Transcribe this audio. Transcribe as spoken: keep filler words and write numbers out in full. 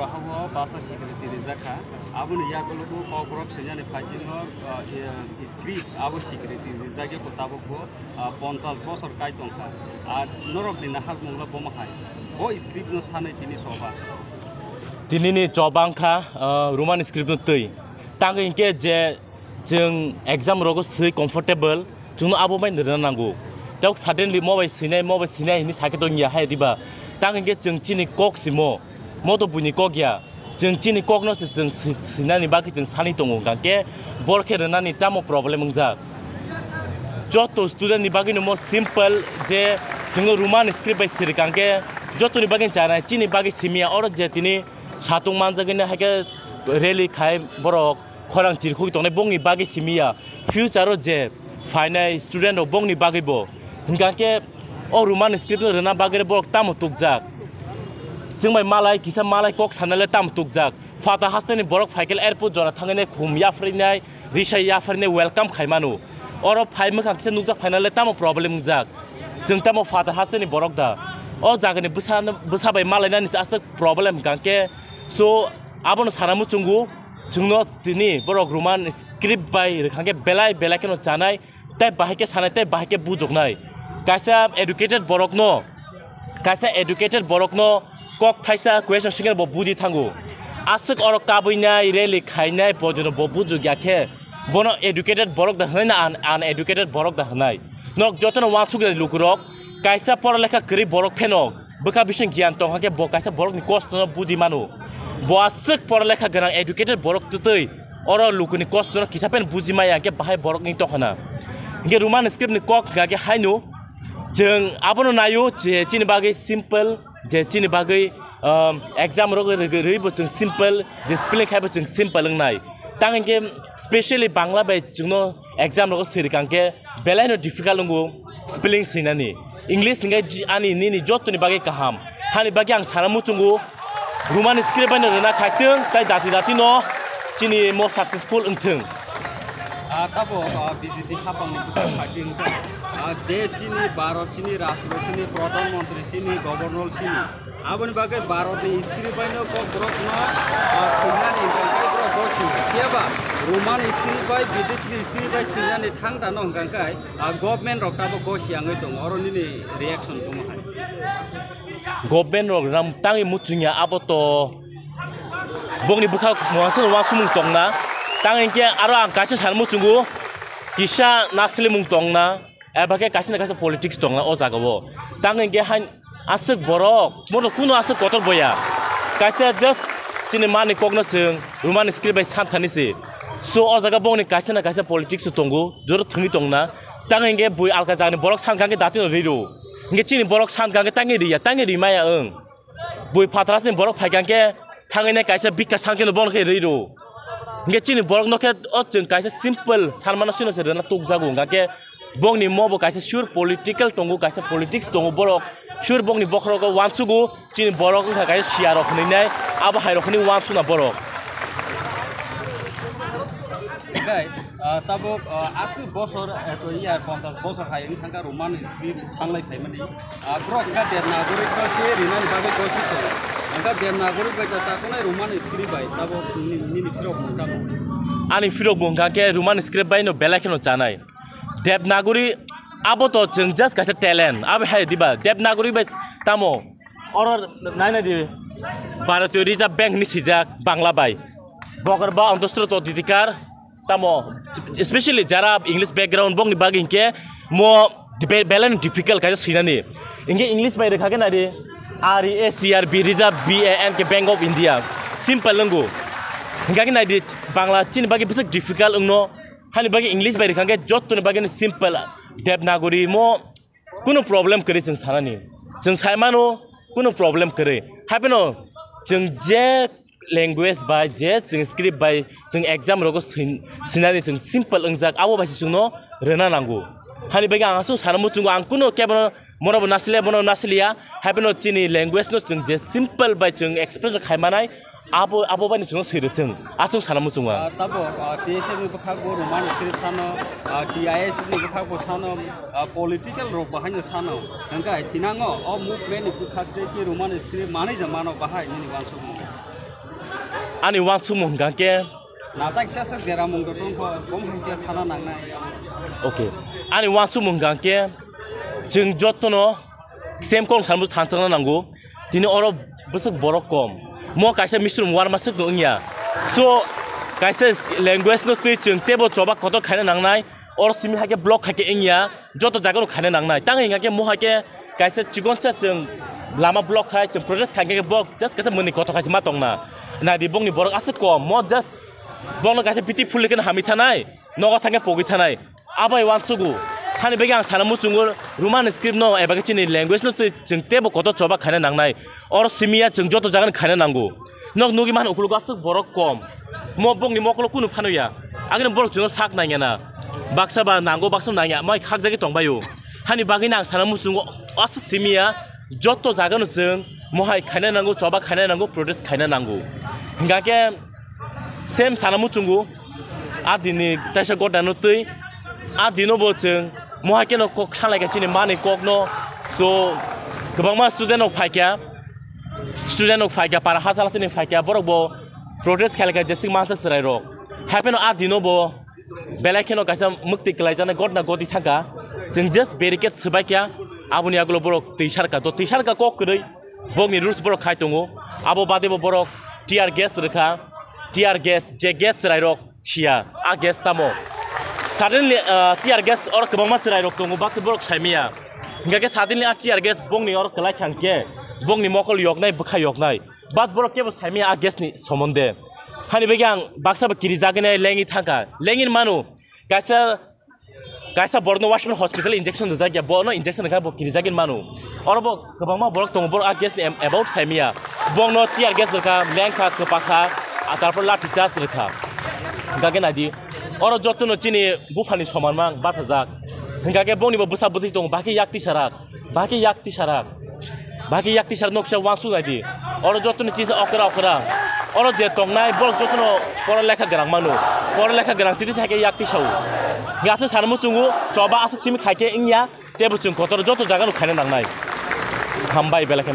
Bahai o basa security rijak kha. Aboni yagulo bo kokborok swngjani phaisingo, ah, eh, script abo security rijak ya tabuk bo, ah, ponchash bosor kai tongkha. Ar norok ni nahak mungla bomo hai. Bo script no sanai tini choba. Tini ni choba wngkha, ah, Roman script no twi. Tang hinkhe je chwng exam rogo swi comfortable, chwngno abo bai rwna nango. Tei suddenly mo bai swinai, mo bai swinai hinwi sakhe tongya hai diba. Tang hinkhe chwng chini kok simo, mo to buini kok ya. Chwng chini kokno se chwng si-, sinani bagwi chwng sani tongo, hwnkhe bor khe rwnani tamo problem wngjak. Joto student ni bagwi no mo simple je chwngno Roman script bai sirikha hwnkhe joto ni bagwi chanai, chini bagwi simiya oro je tini satung manjagwi no hai khe rally khai borok khorang chirkhugwi tongnai bongni bagwi simi ya. Future o je phainai student rok bongni bagwi bo. Hwnkha khe o Roman script no rwna bagwi borok tamo tukjak. Chwng bai malai kisa malai kok sanale tamo tukjak. Phatha hasteni borok phaikhe airport jora thangwi nai khum yapharwi nai, risa yapharwi nai welcome khai mano. Oro phai mwkhang kisa nukjak phainale tamo problem wngjak. Chwng tamo phatha hasteni borok da. O jagani bwsa, bwsa bai malainani se aswk problem hwnkha khe. So, abono sana muchungo. Chwngno tini borok Roman script bai rwkha khe belai belai kheno chanai, tei bahai khe sanai, tei bahai khe bujoknai. Kaisa educated borokno, kaisa educated borokno kok thaisa question swngkhe bo budi thango. Aswk oro kabuinai, rally khainai, bojono bo bujokya khe, bono educated borok da hwnwi na un-, uneducated borok da hwnai? Nok jotono uansukya lukurok, kaisa pora lekha kwrwi borok pheno bwkha bising giyan tongkha khe bo kaisa borokni kostono buji mano. Bo aswk pora lekha gwnang educated borok twtwi oro lukuni kostono kisa pen buji maya hwnkhe bahai borok wng tongkha na. Hwnkhe Roman script ni kok hwnkha khe haino chwng abono naio je chini bagwi simple, je chini bagwi, um, exam rok rwgwi rwi bo chwng simple, je spelling khai bo chwng simple wngnai. Tang hinkhe specially Bangla bai chwngno exam rogo sirikha khe belai no difficult wngo spelling swinani. English hwnkhe ji-, ani nini jotoni bagwi kaham. Hani bagwi ang sana muchungo Roman script bai no rwna khaitwng tei dati dati no chini mo successful wngthwng. Ah, tabo, ah, B J P hapang ni bwkhak khaitwng tei, ah, desh chini, Bharat chini, rashtra chini, pradhan mantri chini, governor chini. Aboni bagwi Bharatni script baino kokborokno, ah, swinani hwnkha khe borok gosio. Phiyaba Roman script bai bideshni script bai swinani thang dano hwnkha khe, ah, government rok tabuk gosi wngwi tongo. Oro nini reaction tongmo hai? Government rok ram tangwi muchungya abo to bongni bwkhak mwasano uansukmung tongna. Tang hinkhe aro ang kaisa sana muchungo kisa naslimung tongna. Eba khe kaisa na kaisa politics tongna o jaga o. Tang hinkhe hain aswk borok, bono kuno aswk kotor boya. Kaisa just chini mani kokno chwng Roman script bai santhani se. So o jaga bongni kaisa na kaisa politics tongo, joro thwngwi tongna. Tang hinkhe bui alka jagani borok sankha khe dati no riro. Hinkhe chini borok sankha khe tangwi riya, tangwi rimaya wng. Bui phatrasni borok phaikha khe thangwi nai kaisa bikha sankhe no bono khe riro. Hinkhe chini borok no khe o chwng kaisa simple sanmano sino se rwna tukjago hwnkha khe bongni mo bo kaisa sure political tongo, kaisa politics tongo borok. Sure bongni bokhorogo uansugo chini borok wngkha kaisa siyarok hwnwi nai, abo hairok hwnwi uansukna borok. Tei, ah, tabuk, ah, aswk bosor, eh, to iya ponchash bosor hai wng thangkha Roman script sanglai phaimani. Ah, borok wngkha Devanagari no se rinani bagwi gosi tongo. Wngkha Devanagari bai cha chakunai Roman script bai, tabuk ni-, nini phirok mung tamo? Ani phirok bo wngkha khe Roman script bai no belai kheno chanai. Devanagari abo to chwng just kaisa talent. Abo hai diba Devanagari bai tamo oro nai nai di Bharatiya Reserve Bank ni sijak Bangla bai. Bokorba Antostroto Didikar tamo, especially jara English background bokni bagwi hinkhe mo be-, belai no difficult kaisa swinani. Hinkhe English bai rwkha khe nai di R E A C R B Reserve B A N K Bank of India. Simple wngkha. Hinkha khe nai di Bangla chini bagwi bwswk difficult wngno. Hani bagwi English bai rwkha khe jottoni bagwi no simple Devanagari mo kunu problem kwrwi chwng sanani. Chwng sai mano kunu problem kwrwi. Haibeno chwng je language bai je chwng script bai chwng exam rogo swin-, swinani chwng simple wngjak abo bai se chwngno rwna nango. Hani bagwi ang aswk sana muchungo ang kunu kebono mono bo nasiliya bono nasiliya. Haibeno chini language no chwng je simple bai chwng expression khai manai. Abo, abo bai no chwngno swi rwthwng, aswk sana muchungo ang. Ah, tabuk, ah, T S F ni bwkhak bo Roman script sano, ah, T I S F ni bwkhak bo sano, ah, political rok bo haino sano. Hwnkhe thinango o movement ni bwkhak tei khe Roman script manwi ja mano bahai nini uansukmung? Ani uansukmung hwnkha khe, nataksa sok deramung do tongkho, bom hai khe sana nangnai. Okay. Ani uansukmung hwnkha khe, chwng jotono same kok sanbo thanchakna nango. Tini oro bwswk borok kom. Mo kaisa misrum warma swk no wngya. So, kaisa language no twi chwng tebo choba kotor khaina nangnai. Oro simi hai khe block hai khe wngya. Joto jaga no khaina nangnai. Tang hingkha khe mo hai khe kaisa chikonsa chwng lama block khai chwng protest khai khe bo just kaisa mwnwi kotor khai ma tongna. Naidi bongni borok aswk kom. Mo just bongno kaisa beautiful khe hamwi thanai. Nogo thangkhe pogwi thanai. Abai uansugo. Hani bagwi ang sana muchungo Roman script no eba khe chini language no twi chwng tebo kotor choba khaina nangnai. Oro simiya chwng joto jaga ni khaina nango. Nok nugwi mano ukulugo aswk borok kom. Mo bongni mokolo kunu phano ya. Agini borok chwngno sak nangya na. Baksa ba nango, baksa nangya. Mai khakjagwi tongbaio. Hani bagwi ang sana muchungo aswk simiya joto jaga no chwng mohai khaina nango, choba khaina nango, protest khaina nango. Hingkha khe same sana muchungo. A dini taisa gotna no twi. A dino bo chwng mohai keno kok salai kha chini mani kok no. So kwbangma student rok phaikha. Student rok phaikha, para hachal chini phaikha, borok bo protest khailai kha jesik mansak chwrai rok. Haipeno a dino bo belai kheno kaisa mukti kwlaijaknai gotna goti thangkha. Chwng just barricade swbaikha, aboni yagulo borok twi sarkha. To twi sarkha kok kwrwi, bokni rules borok khai tongo. Abo bade bo borok tear gas rwkha, tear gas, je gas chwrai rok siya, a gas tamo. Suddenly, ah, tear gas oro kwbangma chwrai rok tongo, baksa borok saimaya. Hingkha khe suddenly a tear gas bongni oro kwlai thang khe, bongni mokol yoknai, bwkha yoknai. But borok kebo saimaya a gas ni somonde. Hani bagwi ang baksa bo kirijagwi nai lengwi thangkha. Lengwi mano, kaisa, kaisa borokno Washiman hospital injection rijak ya, bono injection rwkha bo kirijagwi mano. Oro bo kwbangma borok tongo, borok a gas ni em-, about saimaya. Bongno tear gas rwkha, lengkha, kwpakha, a tarpor lathi charge rwkha. Hingkha khe naidi, oro jotono chini buphani soman mang bachajak. Hingkha khe bongni bo bwsa bwtwi tongo, bakhe yak tisarak, bakhe yak tisarak, bakhe yak tisarak noksa wansuk naidi. Oro jotono chisa okra okra. Oro je tongnai borok jotono pora lekha gwnang mano. Pora lekha gwnang titi thai khe yak tisao. Hingkha aswk sana muchungo, choba aswk simi khai khe wngya, tebo chwng kotor joto jaga no khaina nangnai. Hambai belai kheno.